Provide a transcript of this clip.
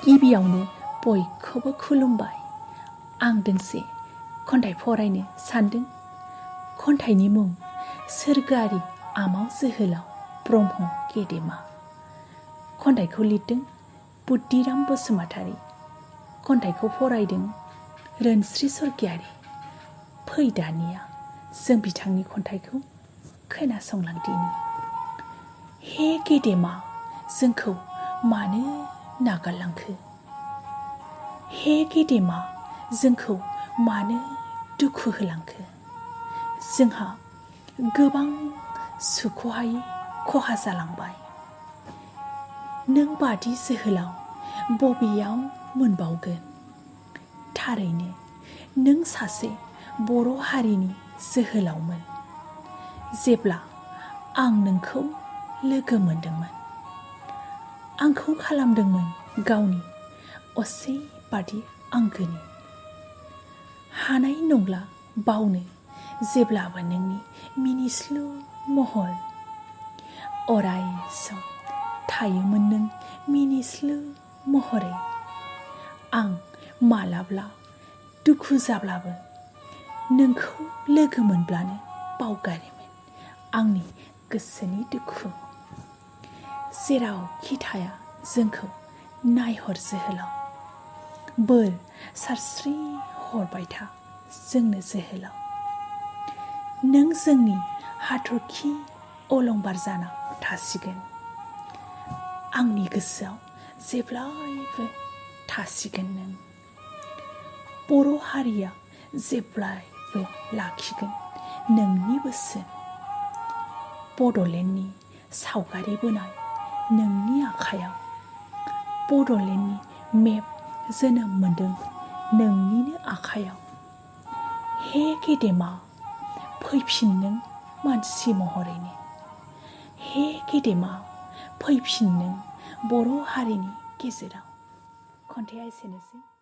गिबियावनो बयखौबो खुलुमबाय। आं दोंसे खन्थाइ फरायनो सानदों। खन्थाइनि मुं सोरगोआरि आमाव जोहोलाव ब्रह्म गेदेमा। खन्थाइखौ लिरदों बुद्दिराम बसुमतारी। खन्थाइखौ फरायदों रोनस्रि सरगियारि। फै दानिया जों बिथांनि खन्थाइखौ खोनासंलांदिनि। हे गेदेमा, जोंखौ मानो नागारलांखो? हे गेदेमा, जोंखौ मानो दुखु होलांखो? जोंहा गोबां सुख'हायै खहा जालांबाय। नों बादि जोहोलाव बबेयाव मोनबावगोन? थारैनो नों सासे बर' हारिनि जोहोलावमोन। जेब्ला आं नोंखौ लोगो मोनदोंमोन, आंखौ खालामदोंमोन गावनि असे बादि आंगोनि। हानाय नंला बावनो जेब्लाबो नोंनि मिनिस्लु महर। अराय सम थायोमोन नों मिनिस्लु महरै। आं मालाब्ला दुखु जाब्लाबो नोंखौ लोगो मोनब्लानो बावगारोमोन आंनि गोसोनि दुखु। जेरावखि थाया जोंखौ नायहर जोहोलाव, बोर सारस्रि हरबाय था जोंनो जोहोलाव। नों जोंनि हाथरखि अलंबार जाना थासिगोन। आंनि गोसोआव जेब्लायबो थासिगोन नों। बर' हारिया जेब्लायबो लाखिगोन नोंनि बोसोन। बड'लेण्डनि सावगारि बोनाय नोंनि आखायाव, बड'लेण्डनि मेप जोनोम मोनदों नोंनिनो आखायाव। हे गेदेमा, फैफिन नों मानसि महरैनो। हे गेदेमा, फैफिन नों बर' हारिनि गेजेराव। खन्थाइया एसेनोसै।